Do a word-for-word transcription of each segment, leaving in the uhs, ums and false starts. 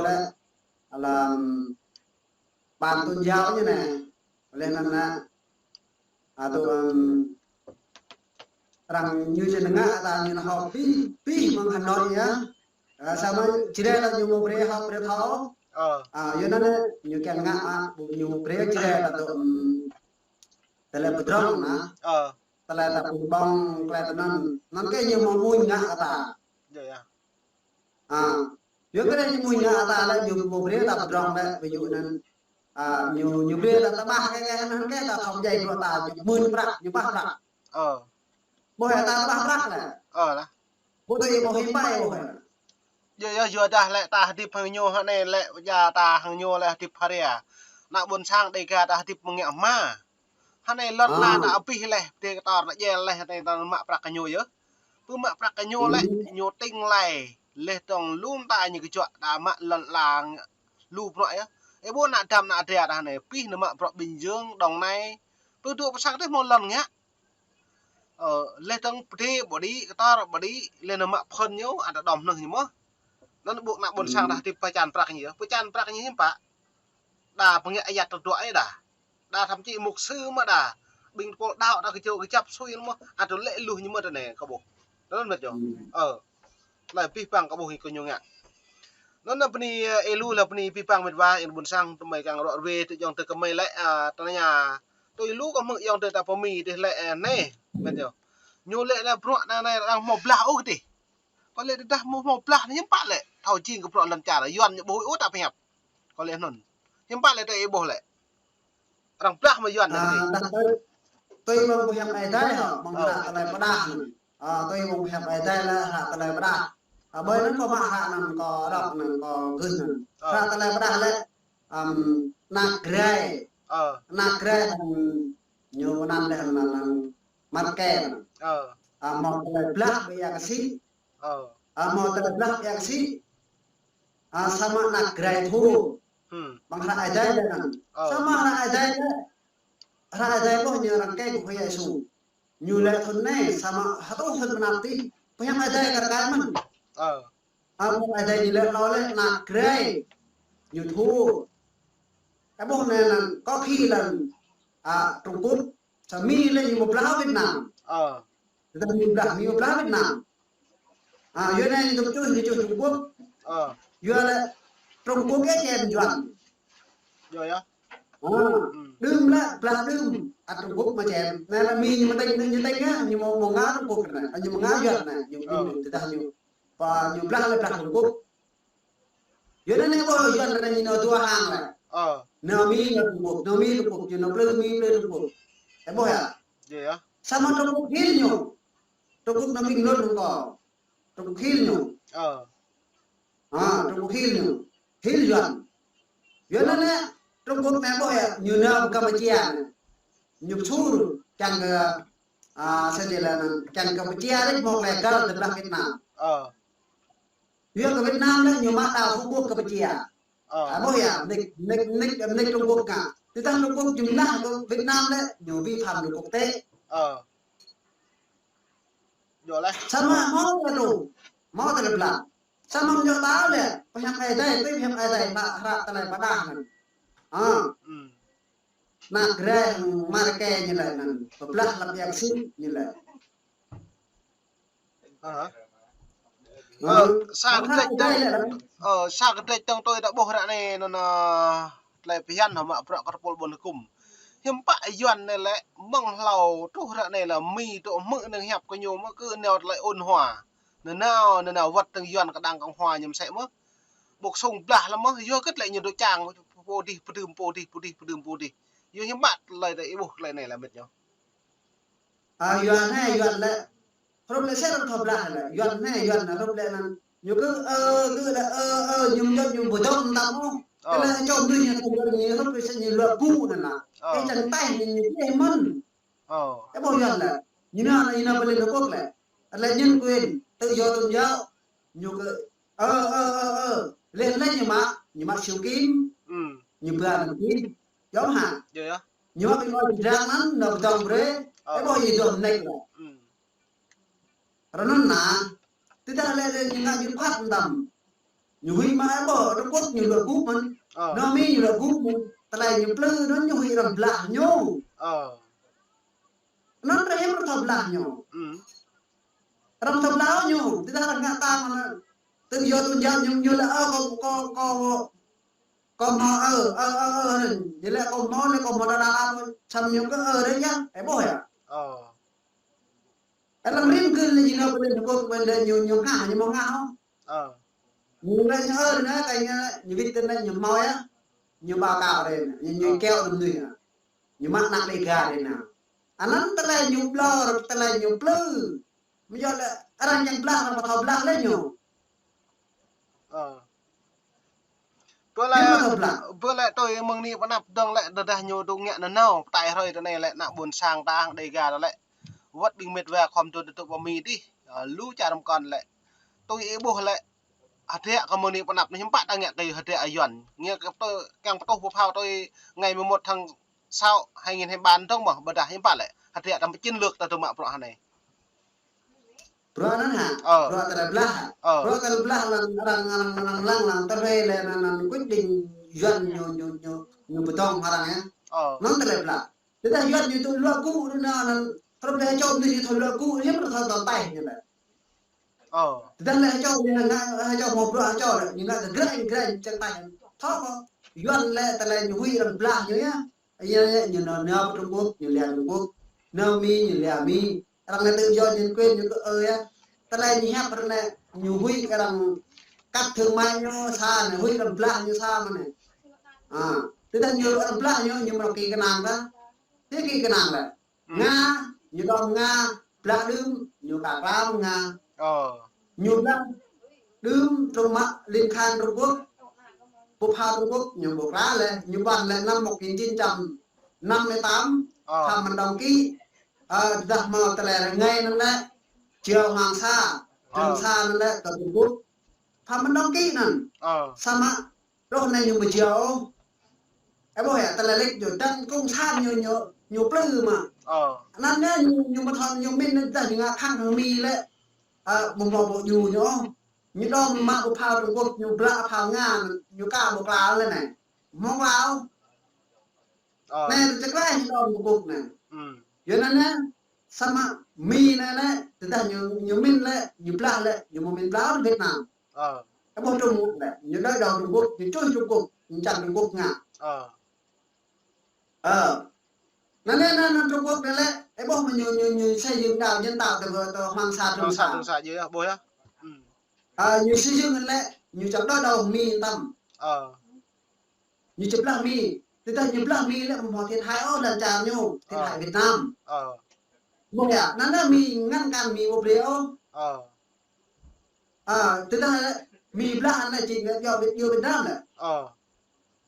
lĕ, lăm ban tôn giáo ñu anai. Lĕ anŭn anai, a, tui, ưm, arăng ñu či ngă ta ñu nao hơ̆k pih, pih mơ̆ng Hà Nội yơh. A, samơ̆ Jrai ta ñu mơ̆ brơi hơ̆k brơi thâo. Ơ. A, yua anŭn anai, ñu kiăng ngă, a, ƀu ñu brơi Jrai ta tui, ưm, tơlơi pơdrŏng anai. Ơ. Tơlơi ta pơƀơ̆ng, tơlơi ta anŭn. Anŭn kơ ñu mơ̆ mŭñ ngă kơ ta. Yơh, yơh. A, yua kơ anai ñu mŭñ ngă ta lĕ ñu mơ̆ brơi ta pơdrŏng lĕ, ví dụ anŭn. A, ñu, ñu brơi ta tơƀah kơ, kơ anŭn kơ ta thâo djai bruă ta, ñu mŭñ prăk, ñu ƀah prăk. Ơ. Ƀuh hă ta tơƀah prăk lĕ. Ơ lah. Ƀuh tui ƀuh hiư̆m pă ƀuh hă. Yơh, yơh, yua dah lĕ ta hơdip hăng ñu hă anai lĕ, ja ta hăng ñu lĕ hơdip haria. Ană ƀôn sang Dêga ta hơdip mơ̆ng ngă hma. Hă anai lŏn ala ta abih leh, pơdai kơtor ta djel leh, hă anai ta mă prăk kơ ñu yơh. Pơmă prăk kơ ñu lĕ, ñu tĭng lai, leh tŏng lŏm ta ñu kơjuă ta mă lŏn ala lu bruă yơh. Ơ ƀuh ană Dăm ană Adria ta hă anai, pih nao mă bruă Bình Dương, Đồng Nai. Pơdŏ pơsăng tih mơ̆ lŏn ngă. Ơ, leh tŏng pơdai ƀu đĭ, kơtor ƀu đĭ, leh nao mă phơn ñu, ăt đom hnơh ñu mơ̆n. Anŭn ƀuh ană ƀôn sang ta hơdip pơčan prăk ñu yơh, pơčan prăk ñu hiư̆m pă. Đa pơngă ayăt tơdruă ai đa. Đa thậm chí mục sư mơ̆ đa. Ƀing tơpul đaŏ đa kơčô kơčăp sui mơ̆n. Ăt lĕ luh ñu mơ̆n tơ anai kơ ƀuh. Anŭn mĕt yơh. Ơ. Tơlơi pih păng kơ ƀuh ñu kơ ñu ngă. Anŭn anai bơni, ơ, ih lu lah bơni pih păng mĕt wa, ih ƀôn sang tơmơi kiăng ră ruai tui ayŏng adơi kơmơi lĕ, a, tơña. Tui lu kơ mơ̆ng ayŏng adơi ta pơmĭn tih lĕ, ơ, anai. Mĕt yơh. Ñu lĕ anai bruă anai, anai arăng hmâo blah ôh kơ tih. Kơ lĕ tơdah hmâo, hmâo blah anai hiư̆m pă lĕ. Thâo jing kơ bruă lŏn čar, Yuan ñu ƀu huĭ ôh ta pơhiăp. Kơ lĕ anŭn. Hiư̆m pă lĕ tơ ih ƀuh lĕ. Arăng blah mơ̆ Yuan anai kơ tih. Tui mơ̆ng pơhiăp Ơi Adai hă, mơ̆ng hră tơlơi pơdah anŭn. A, tui mơ̆ng pơhiăp Ơi Adai lĕ hră tơlơi pơdah. A, ƀơi anŭn kâo mă hră anŭn, kâo đŏk anŭn, kâo gưt anŭn. Hră tơlơi pơdah lĕ, ưm, ană Jrai. Ană Jrai, ưm, ñu anăn lĕ anăn, anăn Marke anŭn. A, hmâo tơlơi blah ƀơi ia kơsĭ. A, hmâo tơlơi blah ƀơi ia kơsĭ. A, samơ̆ ană Jrai thâo. Mơ̆ng hră Ơi Adai lĕ anŭn. Samơ̆ hră Ơi Adai lĕ, hră Ơi Adai ƀuh ñu arăng kĕ kơ Khua Yêsu. Ñu lĕ thŭn anai, samơ̆ hơtŭ thŭn mơnap tih, pơhiăp Ơi Adai kar kaĭ mơ̆n. A, pơhiăp Ơi Adai ñu lĕ hlâo lĕ ană Jrai. Ñu thâo. Ơ ƀuh anai anŭn, có khi là, a, Trung Quốc, samơ̆ Mi lĕ ñu mă blah Việt Nam. Tơdah Mi blah, Mi mă blah Việt Nam. A, yua anai ñu tŭ čuh, ñu čuh Trung Quốc. Yua lĕ Trung Quốc yơh čem Yuan. Yơh, yơh. A, đưm lĕ, blah đưm, a Trung Quốc mă čem. Anai lĕ Mi ñu mă tĭng, ñu tĭng yơh, ñu mă, mă ngă Trung Quốc anai, ñu mă ngă Yuan anai, ñu, ñu, tơdah ñu. Pơ ñu blah lĕ blah Trung Quốc. Yua anai ƀuh Yuan anai ñu nao dua hăng lĕ. Nao Mi nao Trung Quốc, nao Mi Trung Quốc, ñu nao plư Mi plư Trung Quốc. Ơ ƀuh hă. Samơ̆ Trung Quốc hil ñu. Trung Quốc nao Mi nao Trung Quốc. Trung Quốc hil ñu. A, Trung Quốc hil ñu. Hil Yuan. Yuan anai, Trung Quốc anai ƀuh hă, ñu nao Campuchia anai. Ñu pơsur, kiăng kơ, a, sa čê lĕ anŭn, kiăng Campuchia rĕč mơ̆ klĕ kơ tơblah Việt Nam. Yua kơ Việt Nam lĕ ñu mă đao Trung Quốc Campuchia. A, ƀuh hă, nik, nik, nik, nik Trung Quốc ngă. Tơdah Trung Quốc jum nah kơ Việt Nam lĕ, ñu vi phạm luật quốc tế. Samơ̆ hmâo tơlơi tŭ, hmâo tơlơi blah. Samơ̆ ñu ta lĕ, pơhiăp Ơi Adai, tui pơhiăp Ơi Adai, mă hră tơlơi pơdah anŭn. A. Ană Jrai Marke ñu lĕ anŭn, pơblah lăp ia kơsĭ ñu lĕ. Ơ, sa kơdrĕč tơ̆ng, ơ, sa kơdrĕč tơ̆ng tui ta ƀuh ră anai anŭn, ơ, tơlơi phiăn hă mă bruă kơ tơpul ƀôn hơkŭm. Hiư̆m pă Yuan anai lĕ mơ̆ng hlâo truh ră anai lĕ Mi tŭ hmư̆ anai hiăp kơ ñu mơ̆ kơ nao tơlơi ôn hòa. Nanao, nanao wơ̆t tơ̆ng Yuan kơđang Cộng hòa ñu mơsĕ mơ̆. Ƀu sung blah lăm mơ̆, yua kơ tơlơi ñu dŏ čang, pô dih, pơdưm, pô dih, pô dih, pơdưm, pô dih. Yua hiư̆m pă tơlơi ta ih ƀuh tơlơi anai lĕ mĕt ñu. A, Yuan anai, Yuan lĕ. Hrup lĕ sĕ arăng thâo blah lĕ. Yuan anai, Yuan anai, hrup lĕ anŭn. Ñu kơ, ơ, kơ lĕ, ơ, ơ, ñu mơ̆ dŏ, ñu ƀu dŏ mơtam ôh. Kơ lĕ čom tui ñu, ñu hrup lĕ sĕ ñu luă ƀu anŭn anai. Ơ, čang taih ñu, ñu pleh mơ̆n. Ơ ƀuh Yuan lĕ. Ñu nao, ñu nao pơ Liên Hợp Quốc lĕ. Lĕ nhân quyền, tự do tôn giáo. Ñu kơ, ơ, ơ, ơ, ơ. Lĕ lĕ ñu mă, ñu mă Siu Kim. Ñu ba anŭn Kim. Yom hă. Ñu mă ƀing ơi Jrai anŭn, nao pơdŏng brơi. Ơ ƀuh ñu dŏ mơneč lĕ. Ră anŭn anai, tơdah lĕ lĕ ñu ngă jŭt phat mơtam. Ñu huĭ mă ƀôh, Trung Quốc ñu luă gŭ mơ̆n. Ơ. Nao Mi ñu luă gŭ mơ̆n. Tơlơi ñu plư anŭn ñu huĭ arăng blah ñu. Ơ. Anŭn rơhim arăng thâo blah ñu. Ư. Arăng thâo blah ñu, tơdah arăng ngă tang anŭn. Tự do tôn giáo ñu, ñu lĕ, ơ, kâo, kâo, kâo, kâo hmâo, ơ, ơ, ơ, ơ, ñu lĕ kâo hmâo, lĕ kâo hmâo đa đa đa, samơ̆ ñu kơ, ơ, rơ̆ yơh, ơ, ƀôh yơh. Ơ. Ơ, lăm rĭm gưl lĕ ñu nao pơ Liên Hợp Quốc, ƀơi anŭn ñu, ñu hngah, ñu hmâo hngah ôh. Ơ. Ñu lĕ ñu, ơ, anai, kơ ñu, ñu wĭt tơ anai ñu hmâo yơh. Ñu báo cáo rai anai, ñu, ñu, ơ, kiaŏ tơm anai yơh. Ñu mă anăk Đêga rai anai. Anŭn tơlơi ñu ƀlŏr, tơlơi ñu plư. Mơ̆ yơh lĕ, arăng kiăng blah, arăng ƀu thâo blah lĕ ñu. Ơ. Ƀơi lĕ, ƀơi lĕ tui mơ̆ng anai pơ anăp dơ̆ng lĕ tơdah ñu dŏ ngă nanao, pơtai hrơi tơ anai lĕ ană ƀôn sang ta hăng Đêga ta lĕ. Wơ̆t ƀing mĕt wa khŏm dŏ tơtŭ pơ Mi dih, ơ, lu čar rơmkŏn lĕ. Tui ih ƀuh lĕ, hơdră kơ mơ̆ng anai pơ anăp anai hiư̆m pă ta ngă kơ hơdră Yuan. Ngă kơ tui, kiăng pơtuh pơphao tui ngày mười một tháng sáu hai nghìn hai mươi ba dơ̆ng mơ̆, ƀôdah hiư̆m pă lĕ. Hơdră ta mă chiến lược ta tŭ mă bruă anai. Bruă anŭn hă? Ơ. Bruă tơlơi blah hă? Ơ. Bruă tơlơi blah lăng, lăng, lăng, lăng, lăng, lăng, tơlơi lĕ anŭn, anŭn quyết định Yuan ñu, ñu, ñu, ñu pơdơ̆ng arăng yơh. Ơ. Anŭn tơlơi blah. Tơdah Yuan ñu tŭ luă gŭ, anŭn, anŭn, tơlơi blah čô ñu tŭ luă gŭ, ñu pơrơthâo tơl taih ñu lĕ. Ơ. Tơdah lĕ čô ñu ngă, čô hmâo bruă čô lĕ, ñu ngă kơ grĕng, grĕng, čang taih. Thâo kơ, Yuan lĕ tơlơi ñu huĭ arăng blah ñu yơh. Yơh, yơh, ñu nao, nao pơ Trung Quốc, ñu lia Trung Quốc. Nao Mi, ñu lia Mi. Arăng anai tự do nhân quyền ñu kơ ơ yơh. Tơlơi ñu hiăp arăng anai, ñu huĭ arăng cắt thương mại ñu sa anai, huĭ arăng blah ñu sa mơ̆n anai. Ơ, tơdah ñu arăng blah ñu, ñu mă kơ kơnang ta. Tơ kơ kơnang lĕ. Ư. Nga, ñu đom Nga, blah đưm, ñu ka klam Nga. Ơ. Ñu blah đưm, Trung mă, lim khan Trung Quốc. Pơphao Trung Quốc, ñu ƀu kla lĕ, ñu ƀuăn lĕ năm một nghìn chín trăm năm mươi tám, ơ, Phạm Minh Đồng ký, ơ, dah hmâo tơlơi rơngai anŭn lĕ, jao Hoàng Sa, ơ, Trường Sa anŭn lĕ, kơ Trung Quốc. Phạm Minh Đồng ký anŭn. Ơ. Samơ̆, rŏh anai ñu ƀu jao ôh. Ơ ƀôh yơh, tơlơi lĕ ñu, đảng cộng sản ñu, ñu, ñu plư mă. Ơ. Anŭn anai ñu, ñu mă thon, ñu min anŭn dah ñu ngă khăng hăng Mi lĕ. Ơ, ƀu hmâo ƀu ñu ñu ôh. Ñu đom mă pơphao Trung Quốc, ñu blah phao Nga, ñu ka ƀu kla lĕ anai. Hmâo kla ôh. Ơ. Anai, tơčơklaih ñu đom Trung Quốc anai. Ư. Yua anŭn anai, samơ̆ Mi anai lĕ, tơdah ñu, ñu min lĕ, ñu blah lĕ, ñu hmâo min blah Việt Nam. Ơ. Ơ ƀôh Trung Quốc lĕ, ñu đuaĭ đao Trung Quốc, ñu čuh Trung Quốc, ñu čang Trung Quốc ngă. Ơ. Ơ. Anŭn anai, anŭn, anŭn Trung Quốc anai lĕ, ơ ƀôh mơ̆ ñu, ñu, ñu xây dựng đảo nhân tạo tơ, tơ Hoàng Sa Trường Sa. Hoàng Sa Trường Sa yơh, ƀôh yơh. Ư. Ơ, ñu xây dựng lĕ, ñu čang đuaĭ đao Mi tăm. Ơ. Ñu či blah Mi. Tơdah ñu blah Mi lĕ ƀu hmâo thiệt hại ôh lăn čar ñu, thiệt hại Việt Nam. Ơ. Ƀôh yơh, anŭn anai Mi ngăn cản Mi ƀu brơi ôh. Ơ. Ơ, tơdah Mi blah anai či ngă djơ̆ Việt, djơ̆ Việt Nam lĕ. Ơ.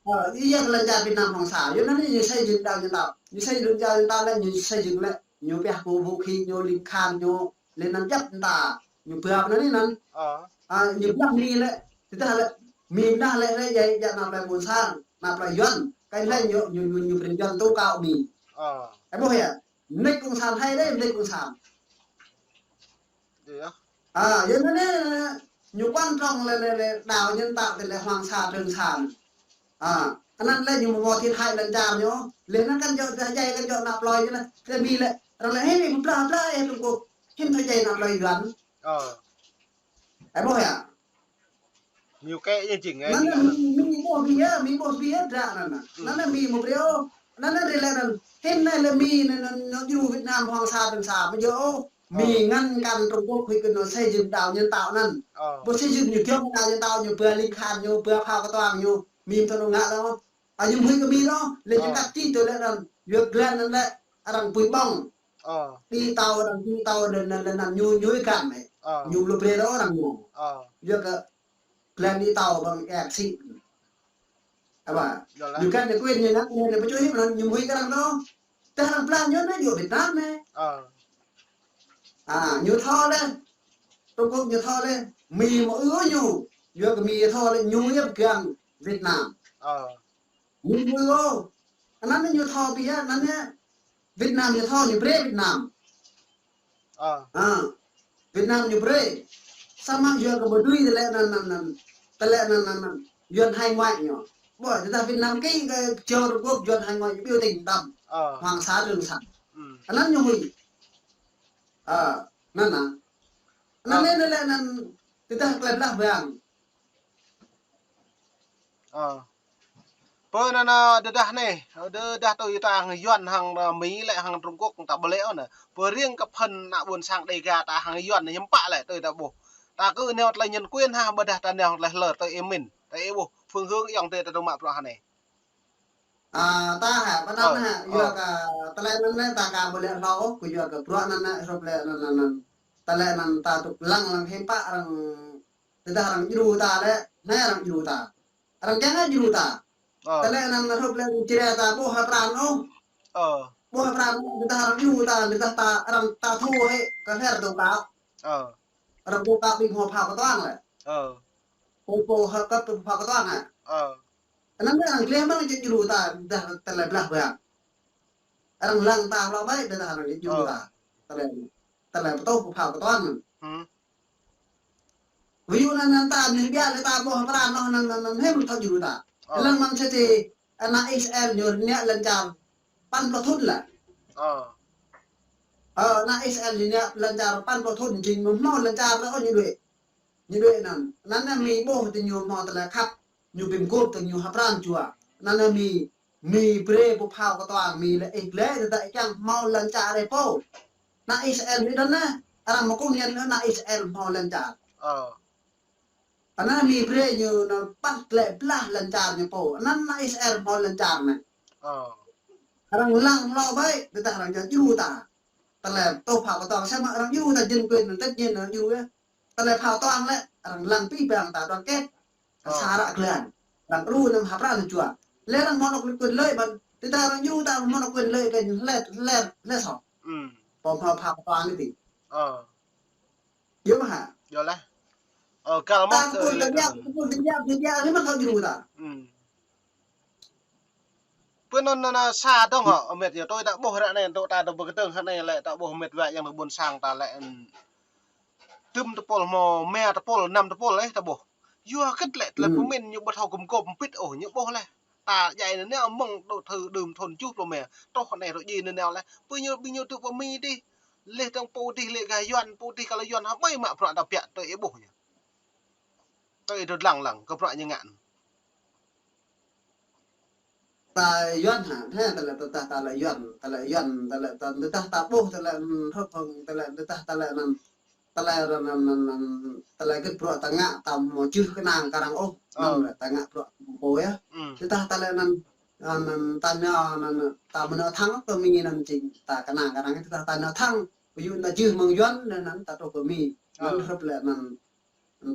Ơ, yua kơ lăn čar Việt Nam Hoàng Sa. Yua anŭn anai ñu xây dựng đảo nhân tạo. Ñu xây dựng đảo nhân tạo lĕ, ñu xây dựng lĕ. Ñu pioh kơ vũ khí, ñu lim khan, ñu lĕ anŭn djăp anŭn ta. Ñu blah anŭn anai anŭn. Ơ. Ơ, ñu blah Mi lĕ. Tơdah lĕ, Mi blah lĕ, lĕ, djai, djai anăp plơi ƀôn sang, anăp plơi Yuan. Kơ anŭn lĕ ñu, ñu, ñu, ñu brơi Yuan tŭ kơ Mi. Ơ. Ơ ƀôh yơh. Mơneč cộng sản hai đơi, mơneč cộng sản. Yơh. Ơ, yua anŭn anai, ñu quan trọng lĕ, lĕ, lĕ, đảo nhân tạo tơ lĕ Hoàng Sa Trường Sa. Ơ, anŭn lĕ ñu ƀu hmâo thiệt hại lăn čar ñu. Lĕ anŭn kăn djơ̆, dah djai kăn djơ̆ anăp plơi ñu lĕ. Tơ Mi lĕ, arăng lĕ, hĭ, Mi ƀu blah, blah, ơ, Trung Quốc. Hĭ thâo djai anăp plơi Yuan. Ơ. Ơ ƀôh yơh. Ñu kĕ ñu jing, ơ, anŭn jing lĕ anŭn. Mi, Mi ƀôh Mi yơh, Mi ƀôh Mi yơh, dra anŭn. Ư. Anŭn anai Mi ƀu brơi ôh. Anŭn anai rĭ lĕ anŭn. Hĭn anai lĕ Mi anŭn, anŭn, anŭn djru Việt Nam Hoàng Sa Trường Sa, ƀu djơ̆ ôh. Mi ngăn cản Trung Quốc huĭ kơ ñu xây dựng đảo nhân tạo anŭn. Ơ. Ƀu xây dựng ñu kiăng đảo nhân tạo ñu blah lim khan ñu, blah phao kơtuang ñu. Mi ƀu thâo ngă ôh. Ơ, ñu huĭ kơ Mi ôh, lĕ ñu cắt či tui lĕ anŭn, yua glan anŭn lĕ, arăng pui ƀơ̆ng. Ơ. Đi tàu, arăng đi tàu, anŭn, anŭn, anŭn, ñu, ñu ih găn lĕ. Ơ. Ñu ƀu brơi ôh arăng ñu. Ơ. Yua kơ glan đi tàu ƀơ̆ng ĕp sĭ. Ơ ƀôh. Yơh lah. Ñu găn lĕ quyền ñu ngă, ñu lĕ pơčuh hĭ anŭn, ñu huĭ kơ arăng ôh. Tơdah arăng blah ñu anai, djơ̆ Việt Nam anai. Ơ. Ơ, ñu thâo lĕ. Trung Quốc ñu thâo lĕ. Mi ƀu ư ôh ñu. Yua kơ Mi thâo lĕ, ñu yơh pơgang Việt Nam. Ơ. Ñu ƀu ư ôh. Anŭn anai ñu thâo biă, anŭn anai Việt Nam ñu thâo ñu brơi Việt Nam. Ơ. Ơ. Việt Nam ñu brơi. Samơ̆ yua kơ ƀu dưi lĕ anŭn, anŭn, anŭn. Tơlơi anŭn, anŭn, anŭn. Yuan hải ngoại ñu. Ƀuh, tơdah Việt Nam ký kơ Trung Quốc Yuan hải ngoại ñu biểu tình đậm. Ờ. Hoàng Sa Trường Sa. Ừ. Anŭn ñu huĭ. Ơ, anŭn anŭn. Anŭn anai, anŭn anai, anŭn tơdah tơlơi blah bang. Ơ. Pơ anŭn, anŭn, tơdah anai, tơdah tui ta hăng Yuan hăng, ơ, Mi lĕ hăng Trung Quốc ta ƀu lĕ ôh anŭn. Pơ riêng kơ phăn ană ƀôn sang Đêga ta hăng Yuan anŭn hiư̆m pă lĕ tui ta ƀuh. Ta kơ nao tơlơi nhân quyền hă, ƀôdah ta nao tơlơi hlơr tui ih mĭn. Ta ih ƀuh, phương hướng ayŏng adơi ta tơma bruă anai. Ơ, ta hă, pơđăm hă, yua kơ tơlơi anŭn anai ta aka ƀu lĕ hlâo ôh, kơ yua kơ bruă anŭn anai, hrup lĕ anŭn anŭn anŭn. Tơlơi anŭn ta tŭ lăng lăng hiư̆m pă arăng, tơdah arăng djru ta lĕ, anai arăng djru ta. Arăng kiăng djru ta. Ơ. Tơlơi anŭn hrup lĕ arăng čơđai ta ƀu hơpran ôh. Ơ. Ƀu hơpran ôh, tơdah arăng djru ta, tơdah ta, arăng ta thu hĭ, kơ hlơr tŭ kă. Ơ. Arăng tŭ kă ƀing hmâo phao kơtuang lĕ. Ơ. Pô, pô, hơkăp phao kơtuang hă. Ơ. Anŭn anai arăng gleh mơ̆n či djru ta, tơdah tơlơi blah bang. Arăng lăng ta hlâo ƀai, tơdah arăng či djru ta. Tơlơi, tơlơi pơtô phao kơtuang anŭn. Ví dụ anŭn, anŭn ta mĭn biă lĕ ta ƀu hơpran ôh anŭn, anŭn, anŭn hiư̆m thâo djru ta. Ơ. Lăng mơ̆ng sĭt ană Israel ñu rơngiă lŏn čar păn pluh thŭn lĕ. Ơ. Ơ, ană Israel ñu rơngiă lŏn čar păn pluh thŭn jing hmâo lŏn čar ôh ñu đuaĭ. Ñu đuaĭ anŭn. Anŭn anai Mi ƀuh tơ ñu hmâo tơlơi khăp. Ñu ƀĭm gôp tơ ñu hơpran jua. Anŭn anai Mi, Mi brơi pô phao kơtuang Mi lĕ ih gleh tơdah ih kiăng hmâo lŏn čar ih pô. Ană Israel Mi đon anai. Arăng mơkŭn ñen ană Israel hmâo lŏn čar. Ơ. Anŭn anai Mi brơi ñu anŭn păt lĕ blah lŏn čar ñu pô. Anŭn ană Israel hmâo lŏn čar anai. Ơ. Arăng lăng hlâo ƀai, tơdah arăng djru ta. Tơlơi tŭ phao kơtuang samơ̆ arăng djru ta jing quyền anŭn, tất nhiên arăng djru yơh. Tơlơi phao kơtuang lĕ, arăng lăng pĭ bang ta đoàn kết. Ơ. Sa ră glan. Arăng djru anŭn hơpran jua. Lĕ arăng hmâo anŏ quyền lợi mơ̆n. Tơdah arăng djru ta hmâo anŏ quyền lợi kơ hlĕ, hlĕ, hlĕ soh. Ừ. Pô hmâo phao kơtuang anai tih. Ơ. Yơh mơ̆ hă? Yơh lah. Ơ, kal mơ̆ ta kơ pun tơlơi tơña, kal. Pun tơña, tơña, anai mơ̆n thâo djru ta. Ừ. Pơ anŭn anŭn anŭn sa dong hŏ, met yơh tui ta ƀuh ră anai, tui ta dong pơkơdơ̆ng hă anai lĕ ta ƀuh met wa ayŏng adơi ƀôn sang ta lĕ, ưm, tơm tơpul hmâo, rơma tơpul, năm tơpul lĕ ta ƀuh. Yua hơget lĕ, tơlơi pơmĭn ñu ƀu thâo gum gôp pĭt ôh, ñu ƀuh lĕ. Ta djai anai nao mơ̆ng dŏ thâo đưm thŭn tơjuh pluh rơma, truh anai rơđah anai nao lĕ. Pơ ñu, ƀing ñu tŭ pơ Mi dih, leh dong pô dih lĕ gah Yuan, pô dih kơ lĕ Yuan, hă ƀai mă bruă ta biă tui ih ƀuh ñu. Tui ih tŭ lăng lăng, kơ bruă ñu ngă. Ta Yuan hă, hă, tơlơi tơdah ta lĕ Yuan, tơlơi Yuan, tơlơi ta, tơdah ta ƀuh, tơlơi, ưm, hrup hăng, tơlơi tơdah ta lĕ anŭn, tơlơi anŭn, anŭn, anŭn, tơlơi hơget bruă ta ngă, ta hmâo jưh kơnang kơ arăng ôh, anŭn lĕ ta ngă bruă pô yơh. Tơdah ta lĕ anŭn, anŭn, anŭn, ta nao, anŭn, anŭn, ta mơnao thăng kơ Mi anŭn jing, ta kơnang kơ arăng, tơdah ta nao thăng, ví dụ ta jưh mơ̆ng Yuan, anŭn, anŭn, ta truh kơ Mi, anŭn hrup lĕ anŭn,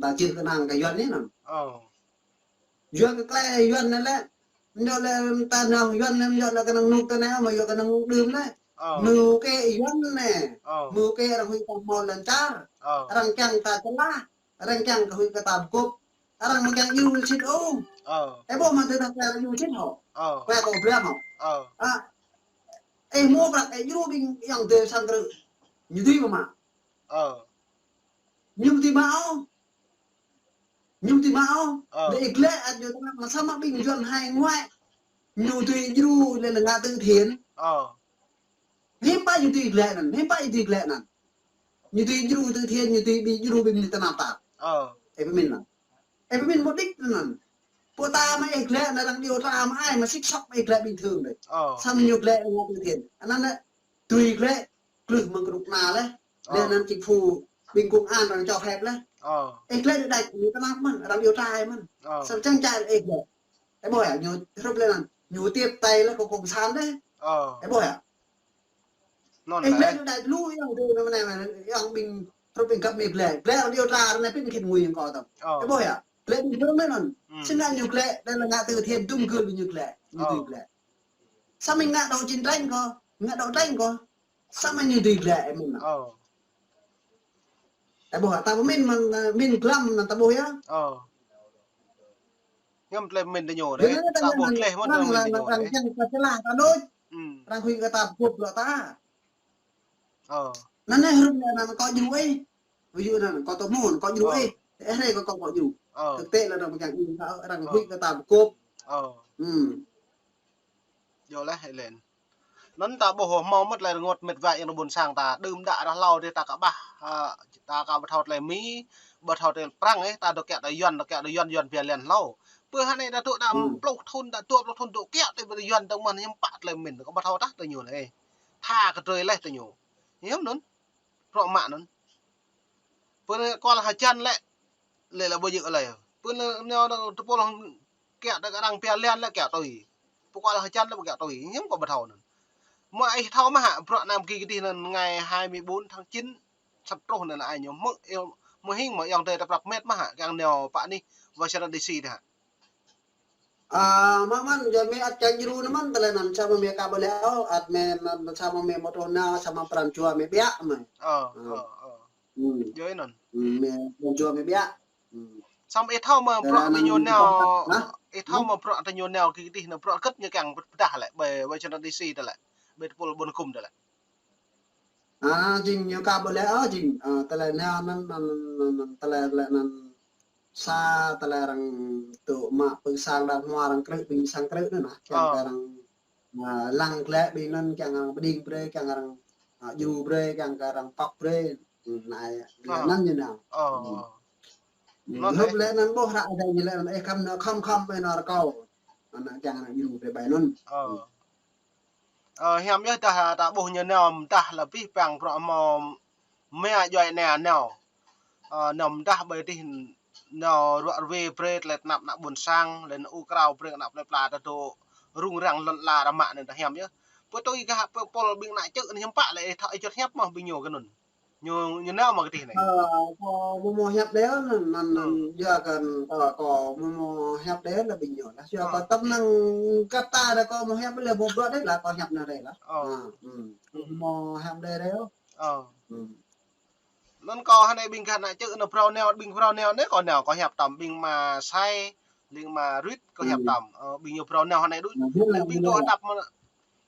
ta jưh kơnang kơ Yuan anai anŭn. Ơ. Yua kơ tơlơi Yuan anai lĕ, ñu lĕ ta nao Yuan anai, ñu lĕ kơnang nuk ta anai, mơ̆ yua kơnang nuk đưm anai. Ơ. Mơ̆ kơ Yuan anai. Ơ. Mơ̆ kơ arăng huĭ ta hmâo lŏn čar. Ơ. Arăng kiăng ta čơlah, arăng kiăng kơ huĭ kơ ta pơgôp. Arăng mơ̆ kiăng djru sĭt ôh. Ơ. Ơ ƀuh mơ̆ tơdah ta djru sĭt hŏ. Ơ. Kơ kâo biă hŏ. Ơ. A. Ơ hmâo prăk, ơ djru ƀing ayŏng adơi sang krư̆. Ñu dưi mơ̆ mă. Ơ. Ñu dưi mă ôh. Ñu dưi mă ôh. Ơ. Lĕ ih gleh ăt ñu tơnap mă samơ̆ ƀing Yuan hải ngoại. Ñu dưi djru lĕ ngă từ thiện. Ơ. Hiư̆m pă ñu dưi gleh anŭn, hiư̆m pă ñu dưi gleh anŭn. Ñu dưi djru từ thiện, ñu dưi ƀing djru ƀing ñu tơnap tap. Ơ. Ơ pơmĭn anŭn. Ơ pơmĭn mục đích anŭn. Pô ta mă ih gleh anŭn arăng điều tra mă ai mă sĭt sŏk mă ih gleh bình thường đôč. Ơ. Samơ̆ ñu gleh ngă từ thiện. Anŭn anai dưi gleh, gleh mơ̆ng kơnuk kơna lĕ. Lĕ anŭn chính phủ ƀing công an arăng cho phép lĕ. Ơ. Ih gleh đôč đôč ñu tơnap mơ̆n, arăng điều tra mơ̆n. Ơ. Samơ̆ čang čang ih gleh. Ơ ƀuh yơh, ñu hrup lĕ anŭn, ñu tiếp tay lĕ kơ cộng sản đôč. Ơ. Ơ ƀuh yơh. Anŭn ih gleh đôč đôč lu ayŏng adơi anai anai, ayŏng ƀing hrup ƀing găp Mi gleh. Gleh arăng điều tra arăng anai pĭt khĭn ngui ayŏng kâo tơm. Ơ. Ơ ƀuh yơh. Gleh bình thường mơ̆n anŭn. Ơ. Sĭt ngă ñu gleh, đa lĕ ngă từ thiện dŭm gưl ƀing ñu gleh. Ñu dưi gleh. Samơ̆ ngă đấu tranh kơ, ngă đấu tranh kơ. Samơ̆ ñu dưi gleh mơ̆n. Ơ. Ta ƀuh, ta ƀuh mĭn mơ̆n, mĭn glăm anŭn ta ƀuh yơh. Ơ. Ngăm tơlơi mĭn tơ ñu dêh. Yua anŭn ta ƀuh tơlơi mĭn tơ ñu dêh. Arăng kiăng ta čơlah ta đôč. Ơ. Arăng huĭ kơ ta pơgôp bruă ta. Ơ. Anŭn anai hrup anŭn kâo djru ih. Ví dụ anŭn kâo tơmŭn kâo djru ih. Ơ. Ơ hrơi kâo kâo djru. Ơ. Thực tế là arăng kiăng in thâo, arăng huĭ kơ ta pơkŏp. Ơ. Ư. Yơh lĕ, Helen. Anŭn ta ƀuh hmâo mơ̆t lĕ rơngot mĕt wa yang ƀôn sang ta, đưm đă ră hlâo dih ta ka ƀah, a, ta ka ƀu thâo tơlơi Mi, ƀu thâo tơlơi Prăng ih, ta dŏ kiaŏ tơ Yuan, dŏ kiaŏ tơ Yuan, Yuan pia Helen hlâo. Pơ hơnai ta dŏ đa pluh thŭn, đa dua pluh thŭn dŏ kiaŏ tơ Yuan dơ̆ng mơ̆n hiư̆m pă tơlơi pơmĭn, kâo ƀu thâo tah tơ ñu lĕ. Tha kơ drơi leh tơ ñu. Hiư̆m anŭn. Prŏ mă anŭn. Pơ anai kual hơjăn lĕ, lĕ lĕ ƀu djơ̆ lĕ. Pơ anai nao tơpul kiaŏ tơ kơ arăng pia Helen lĕ kiaŏ tui. Pơ kual hơjăn lĕ ƀu kiaŏ tui. Hiư̆m kâo ƀu thâo anŭn. Mơ̆ ih thâo mơ̆ hă, bruă anăm ki kơdih anŭn ngày hai mươi bốn tháng chín sắp truh anŭn ai ñu. Mơ̆, mơ̆ hing mơ̆ ayŏng adơi ta prăp mĕt mơ̆ hă, kiăng nao pơ anih Washington D C tah hă. A, mơ̆n mơ̆n, yua mơ̆ ăt kiăng djru anŭn mơ̆n, tơlơi anŭn samơ̆ mơ̆ ka ƀu lĕ ôh, ăt mơ̆ anŭn samơ̆ mơ̆ mơtô nao, samơ̆ pran jua mơ̆ biă mơ̆n. Ơ, ơ, ơ. Yua anŭn. Mơ̆ pran jua mơ̆ biă. Samơ̆ ih thâo mơ̆ bruă tơ ñu nao, ih thâo mơ̆ bruă tơ ñu nao ki kơdih anŭn bruă hơget ñu kiăng pơdah lĕ, ƀơi Washington D C tơ lĕ, ƀơi tơpul ƀôn hơkŭm tơ lĕ. A, jing ñu ka ƀu lĕ ôh, jing, a, tơlơi anŭn, anŭn, anŭn, anŭn, tơlơi, tơlơi anŭn sa tơlơi arăng tŭ mă pơ sang đa hmua arăng krư̆, ƀing sang krư̆ anŭn nah. Kiăng kơ arăng, a, lăng klĕ ƀing anŭn kiăng arăng pơđing brơi, kiăng arăng, a, djru brơi, kiăng kơ arăng pŏk brơi. Ư, anai, tơlơi anŭn ñu nao. Ư. Hrup lĕ anŭn ƀuh ră anai ñu lĕ anŭn, ê, khŏm nao, khŏm, khŏm, ê, nao rơkâo. Anŭn kiăng arăng djru brơi ƀai anŭn. Ơ, hiam yơh dah ta ƀuh ñu nao mơdah lĕ abih bang bruă hmâo mă djuai anai nao. Ơ, nao mơdah ƀơi dih nao ruă ruê brơi tơlơi tơnap ană ƀôn sang, lĕ nao ur krao brơi ană plơi pla ta dŏ rŭng răng lŏn ala rơmă anŭn ta hiam yơh. Pơ tui gah pơ pôl ƀing ană čư̆ anŭn hiư̆m pă lĕ ih thâo ih juăt hiăp mơ̆ ƀing ñu kơ anŭn. Ñu, ñu nao mă kơdih anai. Ơ, kâo ƀu hmâo hiăp đơi, anŭn, anŭn, anŭn, yua kơ, kâo, kâo ƀu hmâo hiăp đơi lah ƀing ñu lah. Yua kơ tơm năng kơ ta đơi kâo hmâo hiăp đơi, ƀu bruă đơi lah kâo hiăp anai đơi lah. Ơ. A, ư. Ƀu hmâo hiăp đơi đơi. Ơ. Ư. Anŭn kâo hơnai ƀing gah ană čư̆ anŭn phrâo nao, ƀing phrâo nao anai kâo nao, kâo hiăp tơm ƀing mă Sai, ƀing mă Ruit kâo hiăp tơm. Ơ, ƀing ñu phrâo nao hơnai đôč. Lĕ ƀing dŏ hơdăp mơ̆n.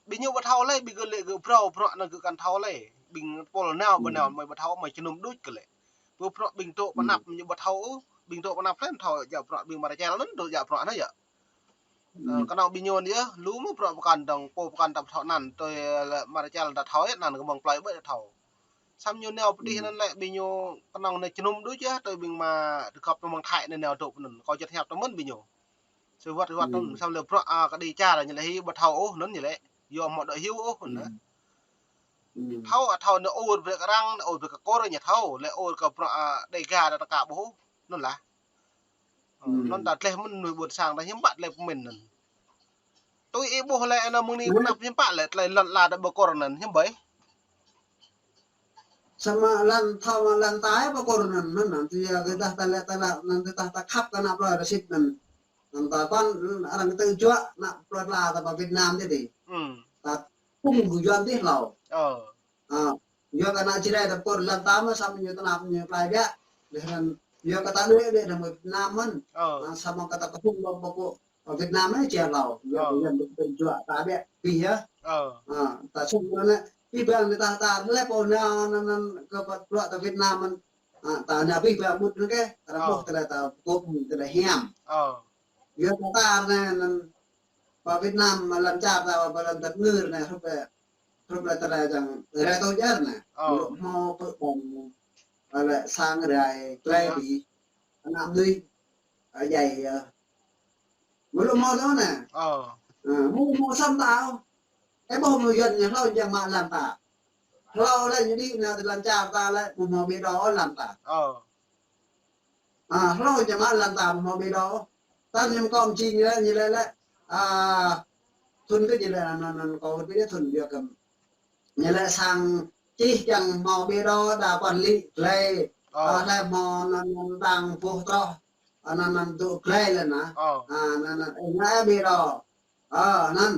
Ƀing ñu ƀu thâo lĕ, ƀing gơ̆ lĕ gơ̆ phrâo, bruă anŭn gơ̆ kăn thâo lĕ. Ƀing tơpul nao, ƀu nao, mơi ƀu thâo, mơi jơnum đôč kơ lĕ. Pơ bruă ƀing dŏ pơnăp ñu ƀu thâo ôh, ƀing dŏ pơnăp lĕ thâo, djă bruă ƀing Marcel anŭn, dŏ djă bruă anŭn yơh. Ơ, kơnơ̆ng ƀing ñu anŭn yơh, lu mơ̆ bruă pơkŏn dơ̆ng, pô pơkŏn ta ƀu thâo anăn, tui lĕ Marcel ta thâo yơh, anăn kơ mơ̆ng plơi ƀơi ta thâo. Samơ̆ ñu nao pơ dih anŭn lĕ ƀing ñu kơnơ̆ng anai jơnum đôč yơh, tui ƀing mă tơgŏp tơ mơ̆ng Thái anai nao dŏ pơ anŭn, kâo juăt hiăp tơ mơ̆n ƀing ñu. Sơwơ̆t sơwơ̆t anŭn, samơ̆ lĕ bruă, a, kơđi čar ñu lĕ ih ƀu thâo ôh, anŭn ñu lĕ. Yua hmâo dŏ hyu ôh, anŭn. Thâo, a, thâo anŭn ur brơi kơ arăng, ur brơi kơ kôr ñu thâo, lĕ ur kơ bruă, a, Đêga ta ka ƀuh ôh, anŭn lah. Ơ, anŭn ta tleh mơ̆n mơnuih ƀôn sang ta hiư̆m pă tơlơi pơmĭn anŭn. Tui ih ƀuh lĕ anŭn mơ̆ng anai pơnăp hiư̆m pă lĕ tơlơi lŏn ala ta ƀu kôr anŭn hiư̆m ƀơi. Samơ̆ lŏn thâo mă lŏn ta ƀu kôr anŭn, anŭn, anŭn, tui yua kơ dah ta lĕ ta lĕ, anŭn tui dah ta khăp kơ ană plơi ta sĭt anŭn. Anŭn ta kŏn, arăng kơ tơjuă ană plơi pla ta pơ Việt Nam tih dih. Ta kơkuh kơ Yuan tih hlâo. Ơ. A, yua kơ ană Jrai ta pơkôr lŏn ta mơ̆ samơ̆ ñu tơnap ñu plai biă. Leh anŭn yua kơ ta đuaĭ đuaĭ dơ̆ng mơ̆ng Việt Nam mơ̆n. Ơ. A, samơ̆ kơ ta kơkuh ƀơ̆ng pơkôr Việt Nam anai jia hlâo. Yua kơ Yuan ta tơjuă ta biă abih yơh. Ơ. A, ta sum anŭn lĕ, abih bang anai ta ta lĕ pô nao anŭn anŭn kơ pơ bruă ta Việt Nam mơ̆n. A, ta nao abih bang mŭt anŭn kơ, arăng ƀuh tơlơi ta pơkôr tơlơi hiam. Ơ. Yua kơ ta anai anŭn pơ Việt Nam mă lŏn čar ta pơ lŏn tơ̆t ngưr anai hrup lĕ, hrup lĕ tơlơi čang rai tơ̆ čar anai. Ơ. Ƀu hmâo pơkŏn, ƀu lĕ sang rai klĕ ƀing ană mơnuih, a, djai, a. Ƀu hmâo tơ̆ anai. Ơ. A, ƀu hmâo săm ta ôh. Ơ, ƀu hmâo Yuan ñu hlâo ñu mă lŏn ta. Hlâo lĕ ñu đĭ anai tơ lŏn čar ta lĕ ƀu hmâo ƀiă dŏ ôh lŏn ta. Ơ. A, hlâo ñu mă lŏn ta ƀu hmâo ƀiă dŏ. Tơl ñu kơ̆m jing lĕ, ñu lĕ lĕ. A, thŭn kơ ñu lĕ anŭn, anŭn kâo ƀu ƀuh thŭn biă kơ̆m. Ñu lĕ sang čih kiăng hmâo ƀiă dŏ, đa quản lý glai. Ơ. A, lĕ hmâo anŭn, anŭn đang boh troh. Anŭn, anŭn dŏ glai lĕ anŭn. Ơ. A, anŭn, anŭn, ơ, ñu ƀiă dŏ. Ơ, anŭn.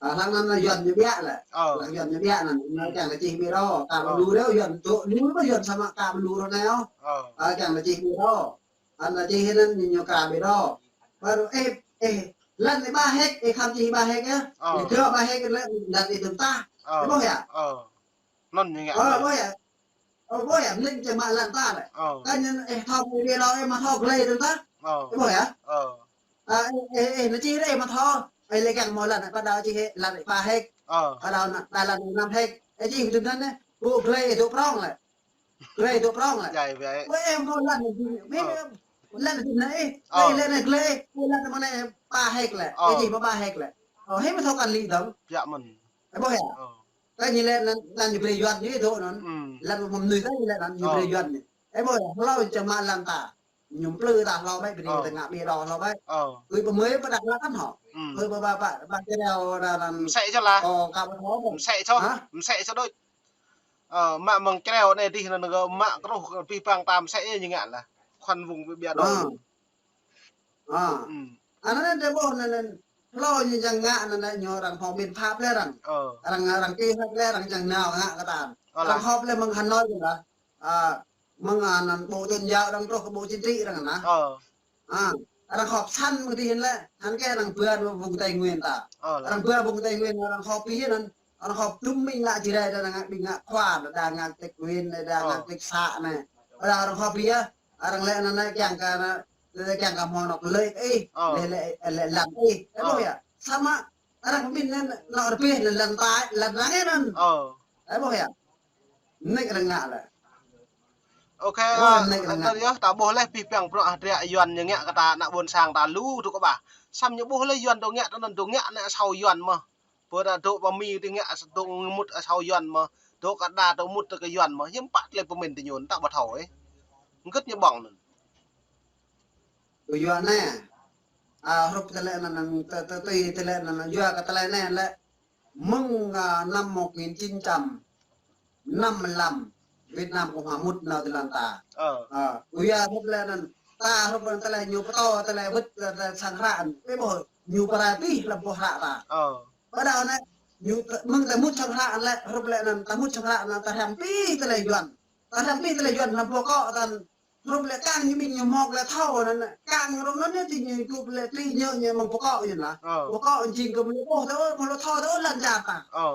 A, hlăng anŭn Yuan ñu biă lĕ. Ơ. Hlăng Yuan ñu biă anŭn. Ñu kiăng kơ čih ƀiă dŏ. Ka ƀu lu rơ̆ Yuan dŏ lu rơ̆ Yuan samơ̆ ka ƀu lu rơ̆ anai ôh. Ơ. A, kiăng kơ čih ƀiă dŏ. Anŭn čih anŭn ñu, ñu kra ƀiă dŏ. Baru, ê, ê, lŏn anai ba hek, ê, khăm čih ba hek yơh. Ơ. Ê, dŏ ba hek lĕ, lŏn anai tơm tah. Ơ. Ê, ƀuh yơh? Ơ. Anŭn ñu ngă. Ơ, ƀuh yơh? Ơ, ƀuh yơh, mơnĭng čang mă lăn ta lĕ. Ơ. Kơ ñu, ih thâo mơ̆ dih lŏ, ih mă thâo glai dơ̆ng ta. Ơ. Ih ƀuh yơh. Ơ. Ơ, ih, ih, ih, ñu čih rai mă thâo. Ih lĕ kiăng mơ̆ lăn, ƀă đao čih lăn pă héc. Ơ. Ƀă đao na, đa lăn năm héc. Ih čih dơ̆ng anŭn, ƀu glai dŏ prŏng lĕ. Glai dŏ prŏng lĕ. Jai wai. Ƀuh ih mơ̆ lăn, ih, ơ, lăn dơ̆ng anai, ih. Ơ. Glai lĕ anai glai. Ƀuh lăn mơ̆ anai pă héc lĕ. Ơ. Ih čih mơ̆ pă héc lĕ. Ơ, ih mă thâo kăn lĭ dơ̆ng. Yă mơ̆n. Ih ƀuh yơh. Ơ. Kơ ñu lĕ anŭn, lăn ñu brơi Yuan ñu dŏ anŭn. Ư. Lăn mơ̆ng mơnuih kơ ñu lĕ anŭn, ñu brơi Yuan ñu. Ơ. Ơ, ƀuh yơh, hlâo čang mă lăn ta. Ñu plư ta hlâo ƀai, brơi ta ngă ƀiă đôč hlâo ƀai. Ơ. Ơi ƀu mơi ƀă đak lăn hŏ. Ư. Ơi ƀu ƀă ƀă ƀă kơnao đa lăn. Msĕ čô lah. Ơ, kơ ƀu thâo ƀă. Msĕ čô. Hă? Msĕ čô đôč. Ơ, mă mơ̆ng kơnao anai dih anŭn gơ̆ mă kơruh kơ pih pang ta msĕ ñu ngă lah. Khuăn wung ƀiă đôč. Ơ. Ơ. Ư. Anŭn anai dêh ƀuh anŭn anŭn. Hlâo ñu čang ngă anŭn anai ñu arăng hơ̆k min phap lĕ arăng. Ơ. Arăng, arăng kơ hơ̆k lĕ arăng čang nao ngă kơ ta. Ơ lah. Arăng họp lĕ mơ̆ng Hà Nội kơ ta. Ơ, mơ̆ng anŭn bộ tôn giáo arăng truh kơ bộ chính trị arăng anŭn. Ơ. Ơ. Arăng họp săn mơ̆ng dih anŭn lĕ. Anŭn kơ arăng ƀuăn wơ̆t vùng Tây Nguyên ta. Ơ lah. Arăng ƀuăn vùng Tây Nguyên arăng họp pih anŭn. Arăng họp dŭm ƀing ngă Jrai đa ngă ƀing ngă khua đa ngă tĕk huyện đa ngă tĕk xã anai. Đa arăng họp pih. Arăng lĕ anŭn anai kiăng kơ anŭn, lĕ kiăng kơ hmâo anŏ lĕ ih, ơ, lĕ, lĕ, lĕ lăn ih. Ơ ƀuh yơh. Samơ̆ arăng min anŭn anŏ rơbeh lĕ lăn ta, lăn arăng anŭn. Ơ. Ơ ƀuh yơh. Mơnĭng arăng ngă lĕ. Ôkê, ơ, mơnĭng arăng ngă. Anŭn yơh, ta ƀuh lĕ pih pang bruă hơdră Yuan ñu ngă kơ ta ană ƀôn sang ta lu dŏ kơ ƀah. Samơ̆ ñu ƀuh lĕ Yuan dŏ ngă, anŭn dŏ ngă anai asâo Yuan mơ̆. Pơ ta dŏ pơ Mi dih ngă dŏ mŭt asâo Yuan mơ̆, dŏ kơ đa dŏ mŭt tơ kơ Yuan mơ̆, hiư̆m pă tơlơi pơmĭn tơ ñu ta ƀu thâo ôh. Hơget ñu ƀơ̆ng anŭn. Kơ Yuan anai. Ơ, hrup tơlơi anŭn, anŭn, tơ, tơ, tơ, tơlơi anŭn, anŭn, yua kơ tơlơi anai lĕ. Mơ̆ng, ơ, năm một nghìn chín trăm năm mươi lăm Việt Nam Cộng Hòa mŭt nao tơ lăn ta. Ơ. Ơ, kơ Yuan hrup lĕ anŭn, ta hrup anŭn tơlơi ñu pơtô, tơlơi wơ̆t, tơlơi, tơlơi sang hră anŭn. Pĕ ƀuh, ñu pơrai pih lăm boh hră ta. Ơ. Ƀă đao anai, ñu tơ-, mơ̆ng ta mŭt sang hră anŭn lĕ, hrup lĕ anŭn, ta mŭt sang hră anŭn, ta hrăm pih tơlơi Yuan. Ta hrăm pih tơlơi Yuan lăm boh kŏ ta anŭn. Hrup lĕ kang ñu ƀing ñu hmâo tơlơi thâo anŭn, kang rŏng anŭn ñu tui ñu kŭp lĕ tui ñu ñu mơ̆ng boh kŏ ñu lah. Ơ. Boh kŏ jing kơ mơ̆ lu ƀuh tơ, mơ̆ lu thâo tơ lăn čar ta. Ơ.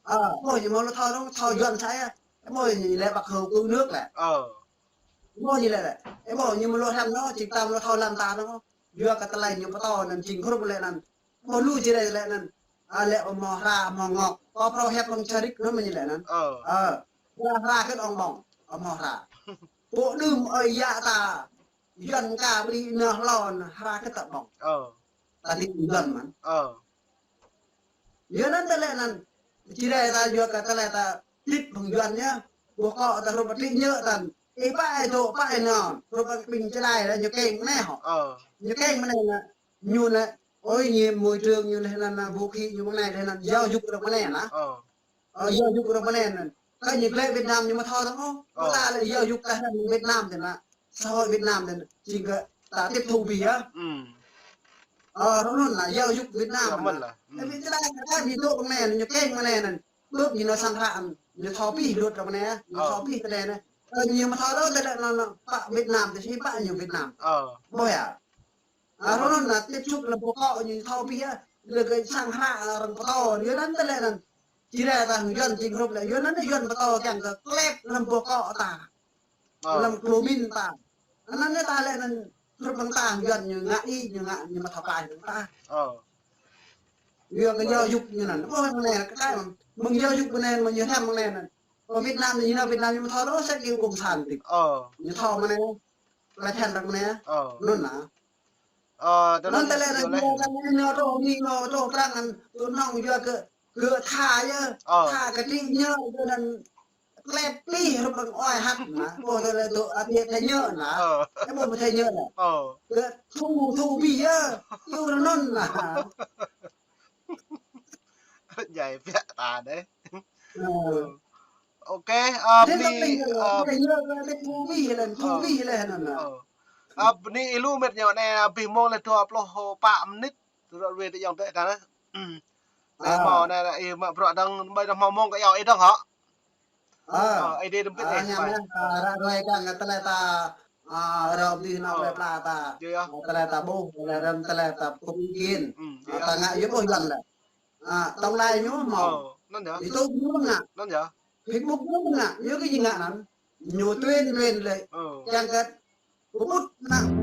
Ơ, ƀuh ñu mơ̆ lu thâo rŏng thâo Yuan sai. Ƀuh ñu lĕ bác Hồ cứu nước lĕ. Ơ. Ƀuh ñu lĕ lĕ. Ơ, ƀuh ñu mơ̆ lu hrăm anŭn, jing ta mơ̆ lu thâo lăn ta anŭn. Yua kơ tơlơi ñu pơtô anŭn jing hrup lĕ anŭn. Ƀuh lu Jrai lĕ anŭn. Ơ, lĕ ƀu hmâo hră, ƀu hmâo ngŏk. Kơ phrâo hiăp ƀơ̆ng čơrik anŭn mơ̆ ñu lĕ anŭn. Ơ. Ơ. Ƀu hră kơ ƀơ̆ng ƀơ̆ng. Ƀu hmâo hră. Pô đưm ơi yă ta. Yuan ka ƀri nao hlâo anŭn hră kơ ta ƀơ̆ng. Ơ. Ta dĭ Yuan mơ̆n. Ơ. Yua anŭn tơlơi anŭn. Jrai ta yua kơ tơlơi ta dĭ ƀơ̆ng Yuan yơh. Boh kŏ ta hrup ƀă tĭ ñu ta anŭn. Ih pă ih dŏ pă ih nao. Hrup ƀă ƀing Jrai lĕ ñu keng mơ̆n anai hŏ. Ơ. Ñu keng mơ̆n anai anŭn. Ñu anŭn, ô nhiễm môi trường ñu lĕ anŭn, anŭn, vũ khí ñu mơ̆ng anai lĕ anŭn. Giáo dục dŏ mơ̆ng anai anŭn. Ơ. Ơ, giáo dục dŏ mơ̆ng anai anŭn. Kơ ñu glĕ Việt Nam ñu mơ̆ thâo dơ̆ng ôh. Ơ. Kơ ta lĕ giáo dục ta hrăm Việt Nam tơ anŭn. Xã hội Việt Nam tơ anŭn. Jing kơ ta tiếp thu pih yơh. Ư. Ơ, rŏng anŭn lah giáo dục Việt Nam. Yua mơ̆n lah. Ư. Tapi tơlơi kơ ta ñu dŏ mơ̆ng anai anŭn, ñu keng mơ̆ng anai anŭn. Ƀơ̆p ñu nao sang hră anŭn. Ñu thâo pih luật dŏ mơ̆ng anai. Ñu thâo pih tơlơi anŭn. Ơ, ñu mơ̆ thâo dŏ tơlơi anŭn, anŭn, pă Việt Nam, tơ si pă ñu Việt Nam. Ơ. Ƀuh yơh. Ơ, rŏng anŭn lah tiếp xúc lăm boh kŏ ñu thâo pih yơh. Lĕ kơ sang hră arăng pơtô, yua anŭn tơlơi anŭn. Jrai ta hăng Yuan jing hrup lĕ, yua anŭn Yuan pơtô kiăng kơ klep lăm boh kŏ ta. Ơ. Lăm klô min ta. Anŭn anai ta lĕ anŭn hrup hăng ta hăng Yuan ñu ngă ih, ñu ngă, ñu mơ̆ thâo pă hăng ta. Ơ. Yua kơ giáo dục ñu anŭn. Ƀuh mơ̆ng anai kơ kơi mơ̆ng, mơ̆ng giáo dục mơ̆ng anai, mơ̆ng ñu hrăm mơ̆ng anai anŭn. Kơ Việt Nam ñu nao Việt Nam ñu mơ̆ thâo dŏ sĕ kơ cộng sản tĭ. Ơ. Ñu thâo mơ̆ng anai. Lĕ tơlơi arăng mơ̆ anai. Ơ. Anŭn anai. Ơ, tơlơi anŭn tơlơi anŭn ñu lĕ ñu rŏ Mi ñu rŏ Prang anŭn tui anŭn yua kơ, kơ tha yơh. Ơ. Tha kơ tĭ ñu yơh anŭn klep pih hrup ƀơ̆ng oai hăt anŭn. Ƀuh tơlơi dŏ ăt yơh tơlơi ñu anŭn. Ơ. Ơ, ƀuh tơlơi ñu anŭn. Ơ. Kơ thu, thu pih yơh. Yua anŭn anŭn. Jai pĕ ta dêh. Ơ. Ôkê, ơ, bơni, ơ, ơ, bơni ih lu mĕt ñu anai, abih mông lĕ dua pluh pă mơnit, ră ruai tơ ayŏng adơi ta anai. Anai hmâo anai, ih mă bruă dơ̆ng, ƀơi anai hmâo mông kơ yua ih dơ̆ng hŏ. Ơ, ih dih dơ̆ng pĭt ih, hiam ƀai. Ră ruai kơ tơlơi ta, ơ, rơm dih nao plơi pla ta. Yơh. Tơlơi ta ƀuh, tơlơi rơm, tơlơi ta kŭp kin. Ơ, yơh. Ta ngă yơh ƀuh Yuan lĕ. Ơ, tong lai ñu hmâo. Ơ, anŭn yơh. YouTube ñu mơ̆ ngă. Anŭn yơh. Facebook ñu mơ̆ ngă. Yua kơ ñu ngă anŭn. Ñu tuyên truyền lĕ. Ơ. Kiăng kơ pơƀut mơnăng.